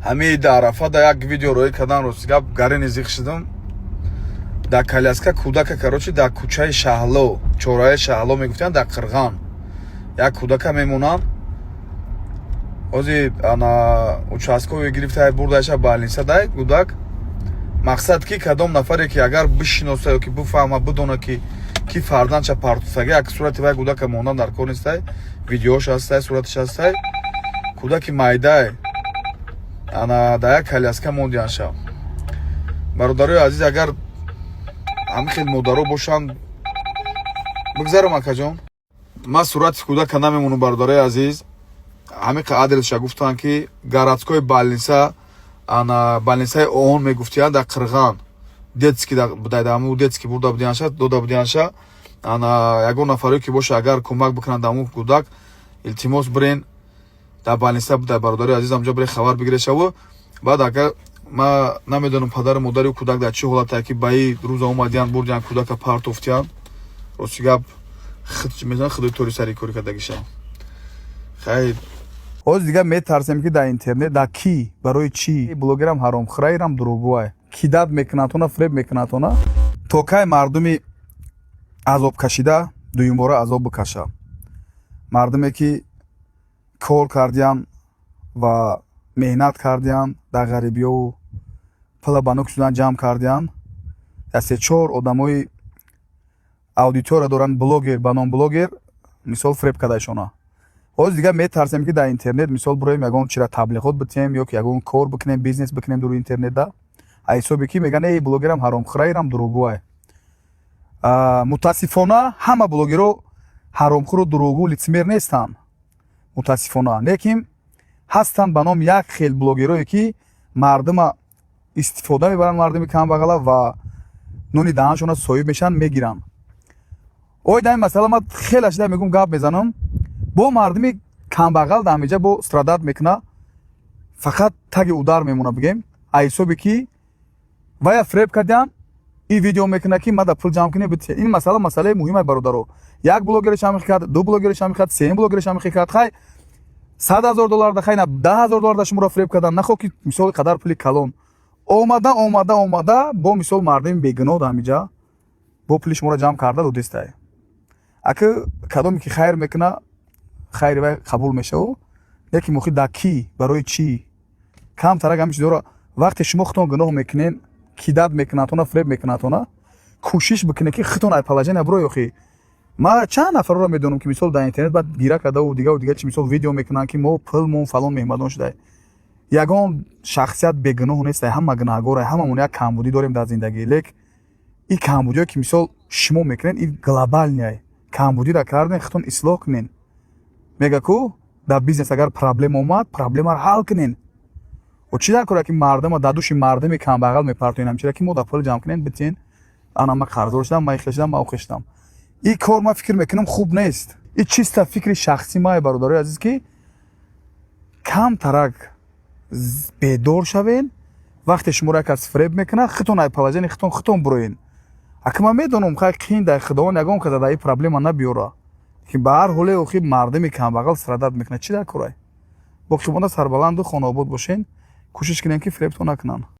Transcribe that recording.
Ҳамаи да Арафа да як видео роӣ кардан. Рости гап, гарени зиқ шидам. Дар коляска кӯдака, короче, дар кӯчаи Шаҳло, чораи Шаҳло мегуфтиянд, дар Қирған як кӯдака мемонанд. Ҳози ана участковый гирифта бурдаша больница дай кӯдак. Мақсад ки кадом нафаре ки агар бишиноса ё ки бифаҳма, бидона, ки ки фарзандша партофтага, як сурати вай кӯдака мондан дар кор нестай. Видеош ҳастай, сураташ ҳастай. Кӯдаки майдай ана дар як коляска мондиянша. Бародарои азиз, агар ҳамин хел модаро бошанд, бигзарам, акаҷон, ман сурати кӯдака намемонам. Бародарои азиз, ҳамин адресша гуфтанд, ки городской больница, ана больницаи ООН мегуфтиянд, дар Қирған, детский дааму детский бурда будиянша, дода будиянша. Ана ягон нафаре ки боша, агар кӯмак бикунанд даму кӯдак, илтимос, бирен, дар больница буда. Бародари азиз, амҷо бире, хабар бигирешаву баъд агар ма намедонам падару модари кӯдак дар чӣ ҳолате, ки ба и рӯза омадиянд, бурдиянд, кӯдака партофтиянд. Рости гап, мезанам, худои тори сари кори кардагиша. Хайр. Ҳоз дигар метарсем, ки дар интернет дар кӣ, барои чӣ блогерам ҳаромхӯраирам, дурӯғгӯай, кидать мекунадтона, фиреб мекунадтона. То кай мардуми азобкашида дуюмбора азоб бикаша? Мардуме ки кор кардиянд ва меҳнат кардиянд, дар ғарибиёву пула ба нук шудан ҷамъ кардиянд, я се-чор одамои аудитория доранд, блогер ба ном блогер, мисол, фиреб кардаишона. Ҳоз дигар метарсем, ки дар интернет, мисол, бироем, ягон чира таблиғот битиҳем ё ки ягон кор бикунем, бизнес бикунем дури интернетда, а ҳисобе ки мегӯянд: «Эй, блогерам ҳаромхӯраирам, дурӯғгӯай». Мутаассифона, ҳама блогерҳо ҳаромхӯру дурӯғгӯ, лицемер нестанд, мутаассифона. Лекин ҳастанд ба ном як хел блогерое, ки мардума истифода мебаранд, мардуми камбағала, ва нони даҳаншона соҳиб мешаванд, мегиранд. Ой, дар ин масъала ман хеле шида мегӯм, гап мезанам. Бо мардуми камбағал дар ҳамиҷа бо страдать мекуна, фақат таги удар мемона, бигем, а ҳисобе ки вая фиреб кардиан. Ин видео мекуна, ки мада пул ҷамъ кунӣ, бития. Ин масъала масъалаи муҳима, бародаро. Як блогереш ҳамихе кард, ду блогереш ҳамихе кард, сеюм блогереш ҳамихе кард. Хай, 100 000 доллар да, хай, на 10 000 доллар да шуморо фиреб кардан, нахо ки, мисол, қадар пули калон омада, омада, омада, бо, мисол, мардуми бегуноҳ дар ҳамиҷа бо пули шуморо ҷамъ карда додистай. Ака, кадоме ки хайр мекуна, хайри вай қабул мешаву, лекин мохи дар кӣ, барои чӣ камтарак ҳамин чизҳоро, вақте шумо худтон гуноҳ мекунен, кидать мекунадтона, фиреб мекунадтона, кӯшиш бикунед, ки худтон ай положения бирой. Охи, ма чанд нафарро медонам, ки, мисол, дар интернет баъд гира кардаву дигаву дига чи, мисол, видео мекунанд, ки мо пулмон фалон меҳмадон шуда. Ягон шахсият бегуноҳ нестай, ҳама гунаҳгорай, ҳамамон як камбудӣ дорем дар зиндагӣ. Лек ин камбудиҳое ки, мисол, шумо мекунед, ин глобальный камбудиро карден, худтон ислоҳ кунен. Мега ку, дар бизнес агар проблема омад, проблемаро ҳал кунен. О, чӣ дар кора, ки мардума дар души мардуми камбағал мепартоен, ҳамчира ки мо дар пул ҷамъ кунем, битиен, ана ма қарздор шудам, ма ихе шудам, ма охе шудам. Ин кор, ман фикр мекунам, хуб нест. Ин чиста фикри шахсӣ мае, бародарои азиз, ки камтарак бедор шавен. Вақте шуморо як кас фиреб мекунад, худтон ай положение худтон бироен. Ака, ман медонам, хай, қин дар Худованд ягон каса дар ин проблема набиёра, лекин ба ҳар ҳоле, охи, мардуми камбағал страдать мекунад. Чӣ дар корай? Боқимонда сарбаланду хонаобод бошен. Кӯшиш кунем, ки фиребтон накунанд.